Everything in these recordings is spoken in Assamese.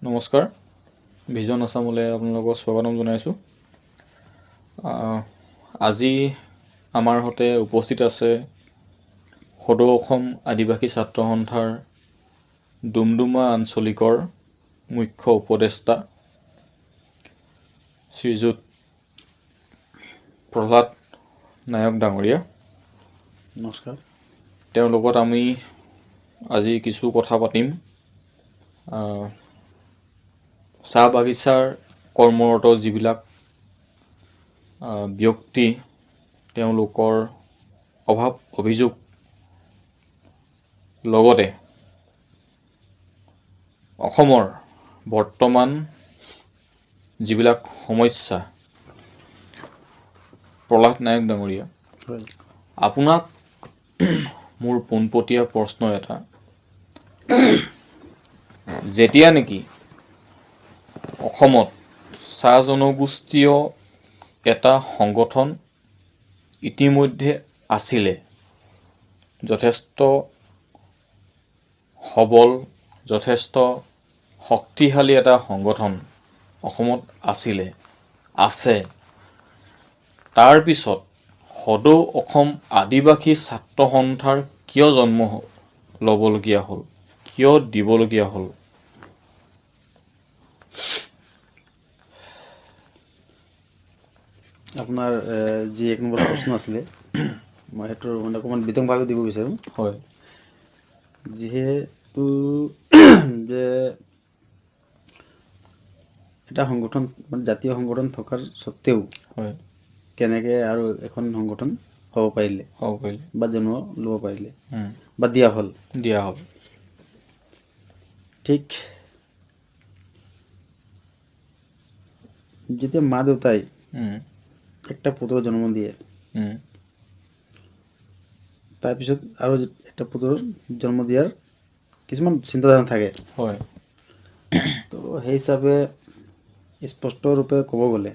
নমস্কাৰ, ভিজন আছামলৈ আপোনালোকক স্বাগতম জনাইছোঁ। আজি আমাৰ সৈতে উপস্থিত আছে সদৌ অসম আদিবাসী ছাত্ৰ সন্থাৰ ডুমডুমা আঞ্চলিকৰ মুখ্য উপদেষ্টা শ্ৰীযুত প্ৰহ্লাদ নায়ক ডাঙৰীয়া। নমস্কাৰ। তেওঁৰ লগত আমি আজি কিছু কথা পাতিম। চাহ বাগিচাৰ কৰ্মৰত যিবিলাক ব্যক্তি, তেওঁলোকৰ অভাৱ অভিযোগ, লগতে অসমৰ বৰ্তমান যিবিলাক সমস্যা। প্ৰহ্লাদ নায়ক ডাঙৰীয়া, হয়। আপোনাক মোৰ পোনপটীয়া প্ৰশ্ন এটা, যেতিয়া নেকি অসমত চাহ জনগোষ্ঠীয় এটা সংগঠন ইতিমধ্যে আছিলে, যথেষ্ট সবল, যথেষ্ট শক্তিশালী এটা সংগঠন অসমত আছিলে, আছে, তাৰপিছত সদৌ অসম আদিবাসী ছাত্ৰ সন্থাৰ কিয় জন্ম ল'বলগীয়া হ'ল, কিয় দিবলগীয়া হ'ল? আপোনাৰ যি এক নম্বৰ প্ৰশ্ন আছিলে, মই সেইটো মানে অকণমান বিতংভাৱে দিব বিচাৰোঁ। হয়। যিহেতু যে এটা সংগঠন, মানে জাতীয় সংগঠন থকাৰ স্বত্তেও হয়, কেনেকৈ আৰু এখন সংগঠন হ'ব পাৰিলে, হ'ব পাৰিলে বা জন্ম ল'ব পাৰিলে বা দিয়া হ'ল, দিয়া হ'ল। ঠিক যেতিয়া মা দেউতাই একটা পুত্ৰ জন্ম দিয়ে, তাৰপিছত আৰু এটা পুত্ৰ জন্ম দিয়াৰ কিছুমান চিন্তাধাৰা থাকে। হয়। তো সেই হিচাপে স্পষ্টৰূপে ক'ব গ'লে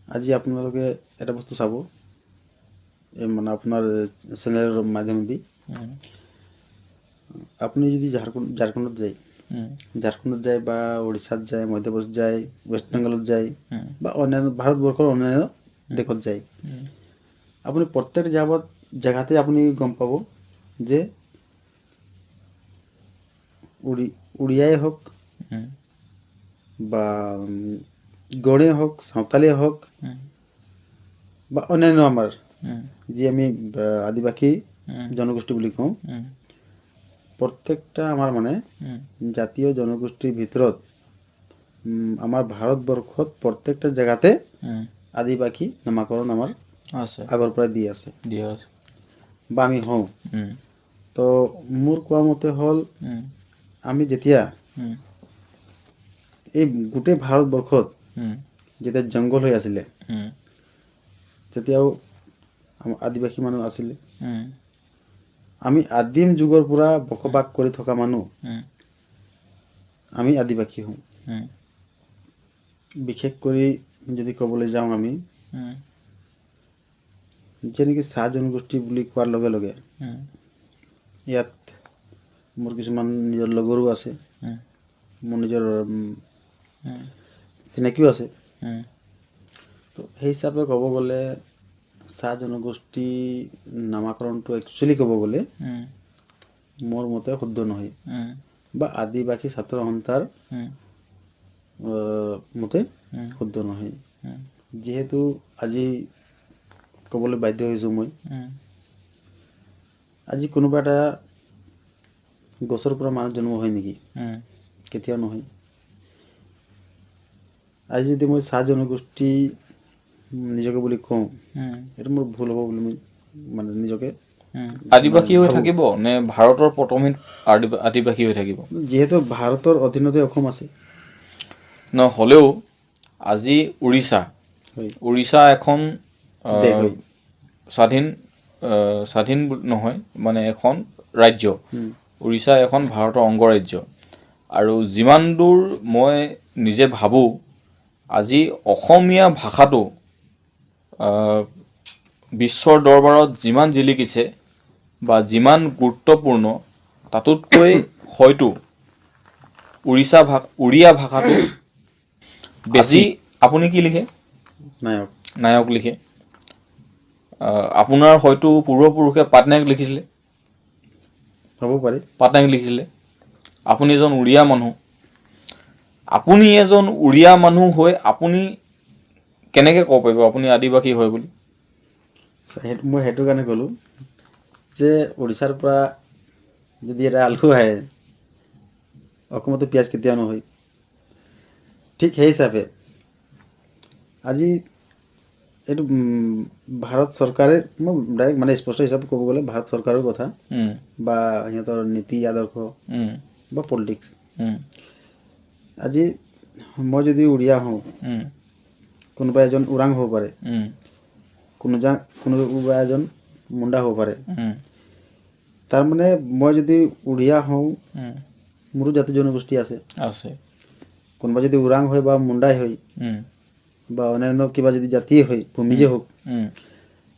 আজি আপোনালোকে এটা বস্তু চাব, এই মানে আপোনাৰ চেনেলৰ মাধ্যমেদি আপুনি যদি ঝাৰখণ্ডত যায়, ঝাৰখণ্ডত যায় বা উৰিষ্যাত যায়, মধ্যপ্ৰদেশ যায়, ৱেষ্ট বেংগলত যায় বা অন্যান্য ভাৰতবৰ্ষৰ অন্যান্য দেশত যায়, আপুনি প্ৰত্যেক জেগাতে আপুনি গম পাব যে উৰিয়াই হওক বা গড়েই হওক, চাওতালেই হওক বা অন্যান্য আমাৰ যি আমি আদিবাসী জনগোষ্ঠী বুলি কওঁ, প্ৰত্যেকটা আমাৰ মানে জাতীয় জনগোষ্ঠীৰ ভিতৰত আমাৰ ভাৰতবৰ্ষত প্ৰত্যেকটা জেগাতে আদিবাসী নামাকৰণ আমাৰ আছে, আগৰ পৰাই দি আছে, দিয়া আছে বা আমি হওঁ। তো মোৰ কোৱা মতে হ'ল, আমি যেতিয়া এই গোটেই ভাৰতবৰ্ষত যেতিয়া জংঘল হৈ আছিলে, তেতিয়াও আমাৰ আদিবাসী মানুহ আছিলে। আমি আদিম যুগৰ পৰা বসবাস কৰি থকা মানুহ, আমি আদিবাসী হওঁ। বিশেষ কৰি যদি ক'বলৈ যাওঁ আমি, যেনেকৈ চাহ জনগোষ্ঠী বুলি কোৱাৰ লগে লগে ইয়াত মোৰ কিছুমান নিজৰ লগৰো আছে, মোৰ নিজৰ চিনাকিও আছে। তো সেই হিচাপে ক'ব গ'লে চাহ জনগোষ্ঠী নামাকৰণটো একচুৱেলি ক'ব গ'লে মোৰ মতে শুদ্ধ নহয় বা আদিবাসী ছাত্ৰ সন্থাৰ মতে শুদ্ধ নহয়। যিহেতু আজি ক'বলৈ বাধ্য হৈছোঁ মই, আজি কোনোবা এটা গছৰ পৰা মানুহ জন্ম হয় নেকি? কেতিয়াও নহয়। আজি যদি মই চাহ জনগোষ্ঠী নিজকে বুলি কওঁ, এইটো মোৰ ভুল হ'ব বুলি মই মানে নিজকে আদিবাসী হৈ থাকিব নে ভাৰতৰ পটভূমিত আদিবাসী হৈ থাকিব? যিহেতু ভাৰতৰ অধীনতে অসম আছে। ন হ'লেও আজি উৰিষ্যা, উৰিষ্যা এখন স্বাধীন, স্বাধীন নহয় মানে এখন ৰাজ্য, উৰিষ্যা এখন ভাৰতৰ অংগৰাজ্য। আৰু যিমান দূৰ মই নিজে ভাবোঁ, আজি অসমীয়া ভাষাটো বিশ্বৰ দৰবাৰত যিমান জিলিকিছে বা যিমান গুৰুত্বপূৰ্ণ, তাতোতকৈ হয়তো উৰিষ্যা ভাষা, উৰিয়া ভাষাটো বেছি। আপুনি কি লিখে? নায়ক। নায়ক লিখে। আপোনাৰ হয়তো পূৰ্বপুৰুষে পাটনায়ক লিখিছিলে। হ'ব পাৰে। পাটনায়ক লিখিছিলে। আপুনি এজন উৰিয়া মানুহ। আপুনি এজন উৰিয়া মানুহ হৈ আপুনি কেনেকৈ ক'ব পাৰিব আপুনি আদিবাসী হয় বুলি? মই সেইটো কাৰণে ক'লোঁ যে উৰিষ্যাৰ পৰা যদি এটা আলু আহে, অসমতো পিঁয়াজ কেতিয়াও নহয়। ঠিক সেই হিচাপে আজি এইটো ভাৰত চৰকাৰে, মই ডাইৰেক্ট মানে স্পষ্ট হিচাপে ক'ব গ'লে ভাৰত চৰকাৰৰ কথা বা সিহঁতৰ নীতি আদৰ্শ বা পলিটিক্স। আজি মই যদি উৰিয়া হওঁ, কোনোবা এজন ওৰাং হ'ব পাৰে, কোনোবা এজন মুণ্ডা হ'ব পাৰে। তাৰমানে মই যদি উৰিয়া হওঁ, মোৰো জাতি জনগোষ্ঠী আছে। আছে। কোনোবা যদি ওৰাং হয় বা মুণ্ডাই হয় বা অন্যান্য কিবা যদি জাতিয়ে হয়, ভূমিজে হওক,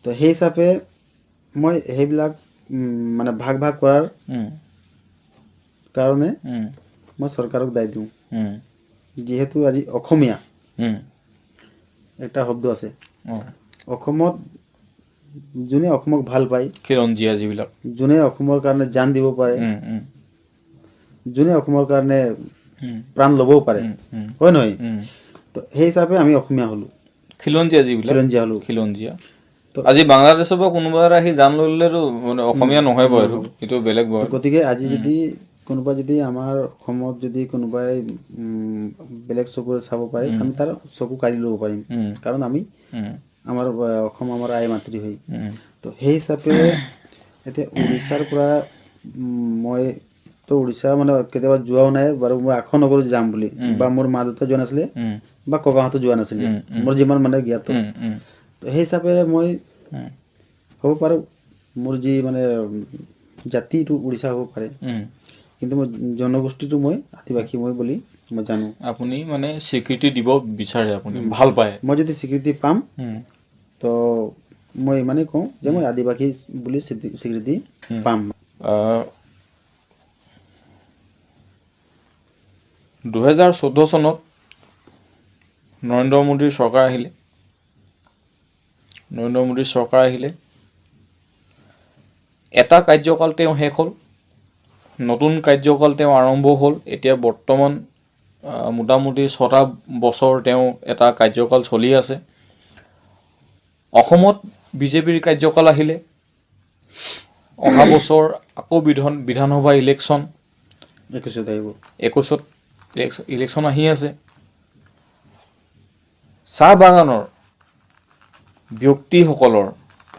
তো সেই হিচাপে মই সেইবিলাক মানে ভাগ ভাগ কৰাৰ কাৰণে মই চৰকাৰক দায় দিওঁ। যিহেতু আজি অসমীয়া এটা শব্দ আছে অসমত, যোনে অসমক ভাল পায়, খিলঞ্জীয়া যিবিলাক, যোনে অসমৰ কাৰণে জান দিব পাৰে, যোনে অসমৰ কাৰণে প্ৰাণ ল'বও পাৰে, হয় নহয়? তো সেই হিচাপে আমি অসমীয়া হ'লোঁ, খিলঞ্জীয়া যিবিলাক, খিলঞ্জীয়া হ'লোঁ, খিলঞ্জীয়া। আজি বাংলাদেশৰ পৰা কোনোবা এটা আহি জান লৈ ল'লেতো মানে অসমীয়া নহয় বাৰু, এইটো বেলেগ বাৰু। গতিকে আজি যদি কোনোবা যদি আমাৰ অসমত যদি কোনোবাই বেলেগ চকুৰে চাব পাৰে, আমি তাৰ চকু কাঢ়ি ল'ব পাৰিম, কাৰণ আমি আমাৰ অসম আমাৰ আই মাতৃ হয়। তো সেই হিচাপে এতিয়া উৰিষ্যাৰ পৰা মই তো উৰিষ্যা মানে কেতিয়াবা যোৱাও নাই বাৰু, মই আশাও নকৰোঁ যাম বুলি, বা মোৰ মা দেউতা যোৱা নাছিলে বা ককাহঁতো যোৱা নাছিলে, মোৰ যিমান মানে জ্ঞাত। তো সেই হিচাপে মই হ'ব পাৰোঁ, মোৰ যি মানে জাতিটো উৰিষ্যা হ'ব পাৰে, কিন্তু মই জনগোষ্ঠীটো মই আদিবাসী মই বুলি মই জানো। আপুনি মানে স্বীকৃতি দিব বিচাৰে, আপুনি ভাল পায়। মই যদি স্বীকৃতি পাম তো মই ইমানেই কওঁ যে মই আদিবাসী বুলি স্বীকৃতি পাম। 2014 চনত নৰেন্দ্ৰ মোদীৰ চৰকাৰ আহিলে। নৰেন্দ্ৰ মোদীৰ চৰকাৰ আহিলে, এটা কাৰ্যকাল তেওঁ শেষ হ'ল, নতুন কাৰ্যকাল তেওঁ আৰম্ভ হ'ল। এতিয়া বৰ্তমান মোটামুটি 6টা বছৰ তেওঁ এটা কাৰ্যকাল চলি আছে। অসমত বিজেপিৰ কাৰ্যকাল আহিলে, অহা বছৰ আকৌ বিধানসভা ইলেকশ্যন, 21ত আহিব, 21ত ইলেকশ্যন আহি আছে। চাহ বাগানৰ ব্যক্তিসকলৰ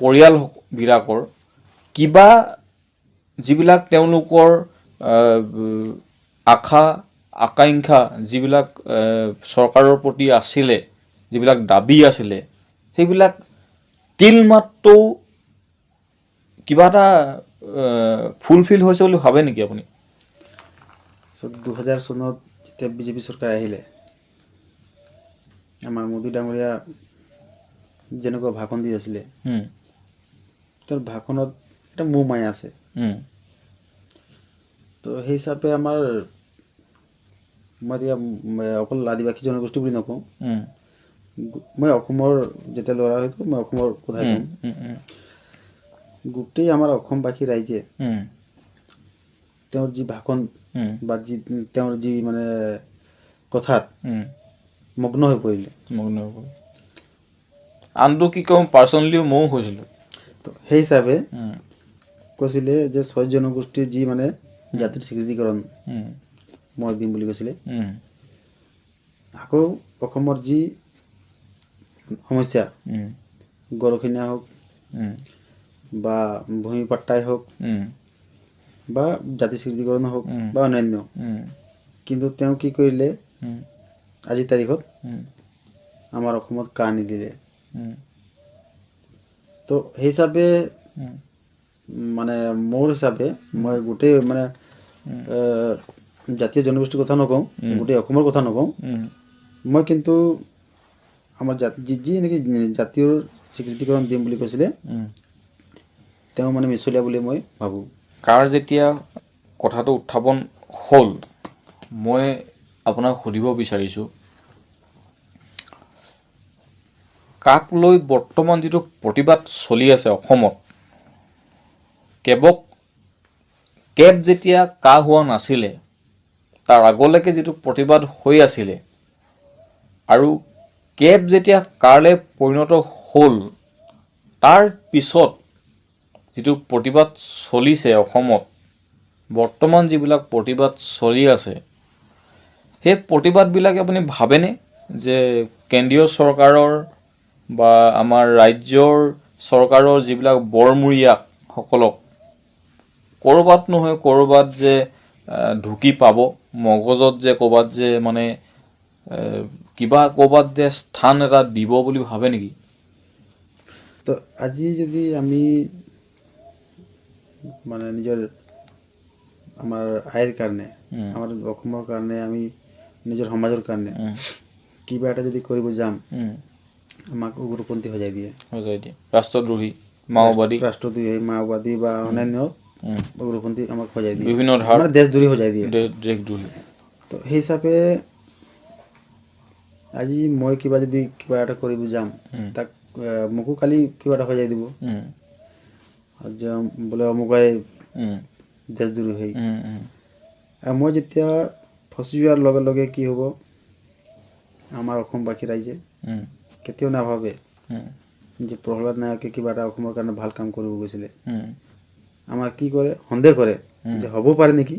পৰিয়ালবিলাকৰ কিবা যিবিলাক তেওঁলোকৰ আশা আকাংক্ষা যিবিলাক চৰকাৰৰ প্ৰতি আছিলে, যিবিলাক দাবী আছিলে, সেইবিলাক তিল মাত্ৰও কিবা এটা ফুলফিল হৈছে বুলি ভাবে নেকি আপুনি? 2000 চনত যেতিয়া বিজেপি চৰকাৰ আহিলে, আমাৰ মোদী ডাঙৰীয়া যেনেকুৱা ভাষণ দি আছিলে, তেওঁৰ ভাষণত এটা মোহ মায়া আছে। তো সেই হিচাপে আমাৰ, মই এতিয়া অকল আদিবাসী জনগোষ্ঠী বুলি নকওঁ, মই অসমৰ যেতিয়া ল'ৰা হয়তো মই অসমৰ কথাই ক'ম, গোটেই আমাৰ অসমবাসী ৰাইজে তেওঁৰ যি ভাষণ বা যি তেওঁৰ যি মানে কথাত মগ্ন হৈ পৰিলে। মগ্ন হৈ পৰিলে। আনটো কি কওঁ, পাৰ্চনেলিও ময়ো হৈছিলোঁ। তো সেই হিচাপে কৈছিলে যে 6 জনগোষ্ঠীৰ যি মানে জাতিৰ স্বীকৃতিকৰণ মই দিম বুলি কৈছিলে। আকৌ অসমৰ যি সমস্যা, গৰখীয়া হওক বা ভূমি পাট্টাই হওক বা জাতি স্বীকৃতিকৰণ হওক বা অন্যান্য, কিন্তু তেওঁ কি কৰিলে আজিৰ তাৰিখত আমাৰ অসমত কা নিদিলে। তো সেই হিচাপে মানে মোৰ হিচাপে মই গোটেই মানে জাতীয় জনগোষ্ঠীৰ কথা নকওঁ, গোটেই অসমৰ কথা নকওঁ, মই কিন্তু আমাৰ যি নেকি জাতীয় স্বীকৃতিকৰণ দিম বুলি কৈছিলে, তেওঁ মানে মিছলীয়া বুলি মই ভাবোঁ। কাৰ যেতিয়া কথাটো উত্থাপন হ'ল, মই আপোনাক সুধিব বিচাৰিছোঁ, কাক লৈ বৰ্তমান যিটো প্ৰতিবাদ চলি আছে অসমত, কেব যেতিয়া কা হোৱা নাছিলে তাৰ আগলৈকে যিটো প্ৰতিবাদ হৈ আছিলে আৰু কেব যেতিয়া কালৈ পৰিণত হ'ল তাৰ পিছত যিটো প্ৰতিবাদ চলিছে অসমত, বৰ্তমান যিবিলাক প্ৰতিবাদ চলি আছে, সেই প্ৰতিবাদবিলাকে আপুনি ভাবেনে যে কেন্দ্ৰীয় চৰকাৰৰ বা আমাৰ ৰাজ্যৰ চৰকাৰৰ যিবিলাক বৰমূৰীয়াসকলক ক'ৰবাত নহয় ক'ৰবাত যে ঢুকি পাব, মগজত যে ক'ৰবাত যে মানে কিবা ক'ৰবাত যে স্থান এটা দিব বুলি ভাবে নেকি? তো আজি যদি আমি মানে নিজৰ আমাৰ আইৰ কাৰণে, আমাৰ অসমৰ কাৰণে, আমি নিজৰ সমাজৰ কাৰণে কিবা এটা যদি কৰিব যাম, আমাক উগ্ৰপন্থী সজাই দিয়ে, সজাই দিয়ে, ৰাষ্ট্ৰদ্ৰোহী, মাওবাদী, ৰাষ্ট্ৰদ্ৰোহী, মাওবাদী বা অন্যান্য উগ্ৰপন্থী আমাক সজাই দিয়ে, বিভিন্ন ধাৰ মানে দেশদ্ৰোহী সজাই দিয়ে, দেশদ্ৰোহী। তো সেই হিচাপে আজি মই কিবা যদি কিবা এটা কৰিব যাম, তাক মোকো কালি কিবা এটা সজাই দিব যে বোলে অমুকাই দেশদ্ৰোহী। আৰু মই যেতিয়া ফচি যোৱাৰ লগে লগে কি হ'ব, আমাৰ অসমবাসী ৰাইজে কেতিয়াও নাভাবে যে প্ৰহ্লাদ নায়কে কিবা এটা অসমৰ কাৰণে ভাল কাম কৰিব গৈছিলে। আমাক কি কৰে, সন্দেহ কৰে যে হ'ব পাৰে নেকি।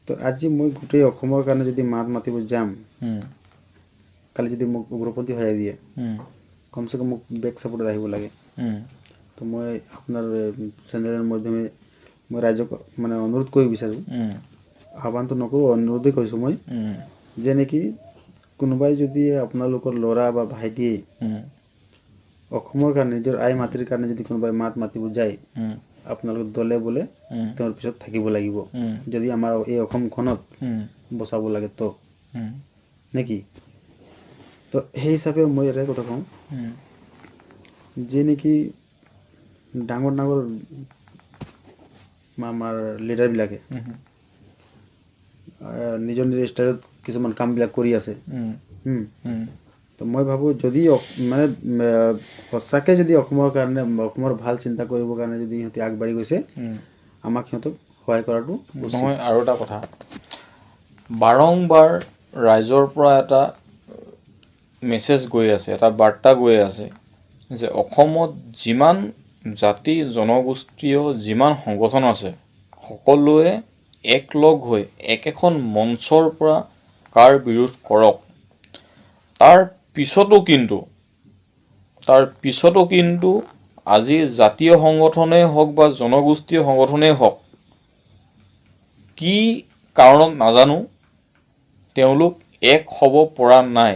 তো আজি মই গোটেই অসমৰ কাৰণে যদি মাত মাতিব যাম, কালি যদি মোক উগ্ৰপন্থী সজাই দিয়ে, কমচে কম মোক বেক ছাপোৰ্টত আহিব লাগে। তো মই আপোনাৰ চেনেলৰ মাধ্যমে মই ৰাইজক মানে অনুৰোধ কৰিব বিচাৰোঁ, আহ্বানটো নকৰোঁ, অনুৰোধেই কৰিছোঁ মই, যে নেকি কোনোবাই যদি আপোনালোকৰ ল'ৰা বা ভাইটিয়ে অসমৰ কাৰণে, নিজৰ আই মাতৃৰ কাৰণে যদি কোনোবাই মাত মাতিব যায়, আপোনালোক দলে বোলে তেওঁৰ পিছত থাকিব লাগিব, যদি আমাৰ এই অসমখনত বচাব লাগে তো নেকি। তো সেই হিচাপে মই এটাই কথা কওঁ যে নেকি ডাঙৰ ডাঙৰ আমাৰ লিডাৰবিলাকে নিজৰ নিজৰ ষ্টাইলত কিছুমান কামবিলাক কৰি আছে। তো মই ভাবোঁ যদি মানে সঁচাকৈ যদি অসমৰ কাৰণে, অসমৰ ভাল চিন্তা কৰিবৰ কাৰণে যদি সিহঁতে আগবাঢ়ি গৈছে, আমাক সিহঁতক সহায় কৰাটো নহয়। আৰু এটা কথা, বাৰম্বাৰ ৰাইজৰ পৰা এটা মেছেজ গৈ আছে, এটা বাৰ্তা গৈ আছে যে অসমত যিমান জাতি জনগোষ্ঠীয় যিমান সংগঠন আছে সকলোৱে একলগ হৈ একেখন মঞ্চৰ পৰা কাৰ বিৰোধ কৰক। তাৰ পিছতো কিন্তু আজি জাতীয় সংগঠনেই হওক বা জনগোষ্ঠীয় সংগঠনেই হওক, কি কাৰণত নাজানো তেওঁলোক এক হ'ব পৰা নাই।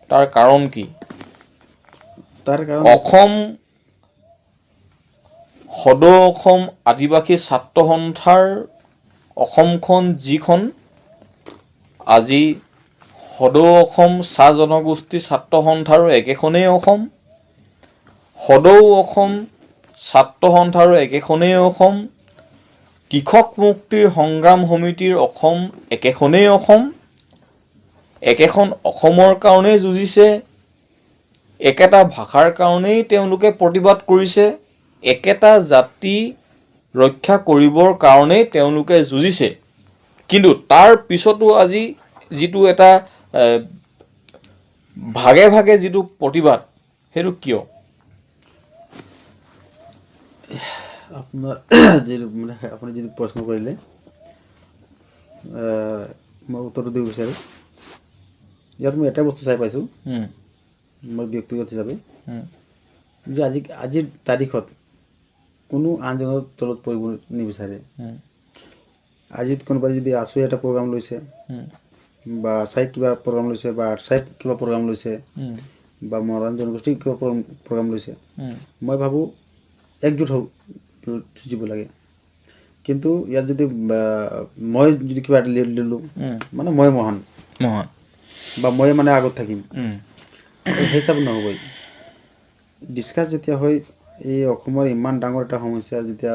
তাৰ কাৰণ কি? তাৰ কাৰণ অসম সদৌ অসম আদিবাসী ছাত্ৰ সন্থাৰ অসমখন যিখন আজি সদৌ অসম চাহ জনগোষ্ঠী ছাত্ৰ সন্থাৰো একেখনেই অসম, সদৌ অসম ছাত্ৰ সন্থাৰো একেখনেই অসম, কৃষক মুক্তিৰ সংগ্ৰাম সমিতিৰ অসম একেখনেই অসম, একেখন অসমৰ কাৰণেই যুঁজিছে, একেটা ভাষাৰ কাৰণেই তেওঁলোকে প্ৰতিবাদ কৰিছে, একেটা জাতি ৰক্ষা কৰিবৰ কাৰণেই তেওঁলোকে যুঁজিছে। কিন্তু তাৰ পিছতো আজি যিটো এটা ভাগে ভাগে যিটো প্ৰতিবাদ, সেইটো কিয়? আপোনাৰ যিটো মানে আপুনি যিটো প্ৰশ্ন কৰিলে, মই উত্তৰটো দিব বিচাৰোঁ। ইয়াত মই এটাই বস্তু চাই পাইছোঁ মই ব্যক্তিগত হিচাপে, যে আজিৰ তাৰিখত কোনো আনজনৰ তলত পৰিব নিবিচাৰে। আজি কোনোবাই যদি আছুৱে এটা প্ৰগ্ৰাম লৈছে বা আছাই কিবা প্ৰগ্ৰাম লৈছে বা আটছাই কিবা প্ৰগ্ৰাম লৈছে বা মৰাণ জনগোষ্ঠী কিবা প্ৰগ্ৰাম লৈছে, মই ভাবোঁ একজোট হ'ব যুঁজিব লাগে। কিন্তু ইয়াত যদি মই যদি কিবা এটা ল'লোঁ, মানে মই মহান মহান বা মই মানে আগত থাকিম, সেই হিচাপত নহ'বই। ডিছকাছ যেতিয়া হয়, এই অসমৰ ইমান ডাঙৰ এটা সমস্যা, যেতিয়া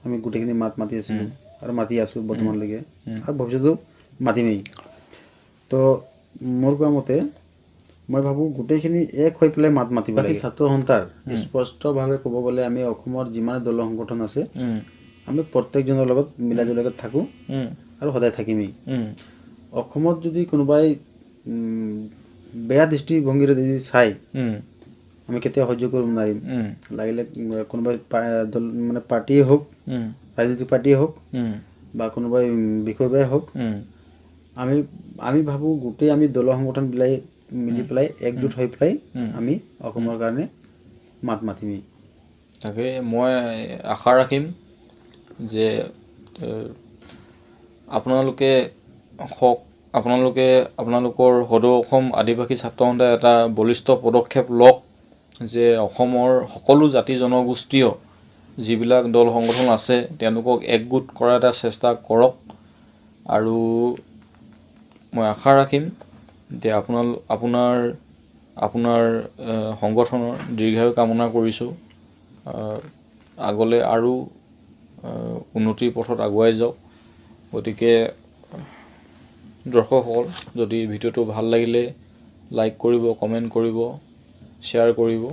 আমি গোটেইখিনি মাত মাতি আছিলোঁ, আৰু মাতি আছোঁ বৰ্তমানলৈকে আৰু ভৱিষ্যতেও মাতিমেই। তো মোৰ কোৱা মতে মই ভাবোঁ গোটেইখিনি এক হৈ পেলাই মাত মাতিব লাগে। ছাত্ৰ সন্থাৰ স্পষ্টভাৱে ক'ব গ'লে আমি অসমৰ যিমান দল সংগঠন আছে আমি প্ৰত্যেকজনৰ লগত মিলা জুলাকৈ থাকোঁ আৰু সদায় থাকিমেই। অসমত যদি কোনোবাই বেয়া দৃষ্টিভংগীৰে যদি চায় আমি কেতিয়াও সহ্য কৰিব নোৱাৰিম। লাগিলে কোনোবাই দল মানে পাৰ্টীয়ে হওক, ৰাজনৈতিক পাৰ্টীয়ে হওক বা কোনোবাই বিষয়বাই হওক, আমি আমি ভাবোঁ গোটেই আমি দল সংগঠনবিলাক মিলি পেলাই একজোট হৈ পেলাই আমি অসমৰ কাৰণে মাত মাতিমেই। তাকে মই আশা ৰাখিম যে আপোনালোকে হওক, আপোনালোকে আপোনালোকৰ সদৌ অসম আদিবাসী ছাত্ৰ সন্থাই এটা বলিষ্ঠ পদক্ষেপ লওক যে অসমৰ সকলো জাতি জনগোষ্ঠীয় যিবিলাক দল সংগঠন আছে তেওঁলোকক একগোট কৰাৰ এটা চেষ্টা কৰক। আৰু মই আশা ৰাখিম যে আপোনাৰ আপোনাৰ সংগঠনৰ দীৰ্ঘায়ু কামনা কৰিছোঁ, আগলৈ আৰু উন্নতিৰ পথত আগুৱাই যাওক। গতিকে দৰ্শকসকল, যদি ভিডিঅ'টো ভাল লাগিলে লাইক কৰিব, কমেণ্ট কৰিব, শ্বেয়াৰ কৰিব।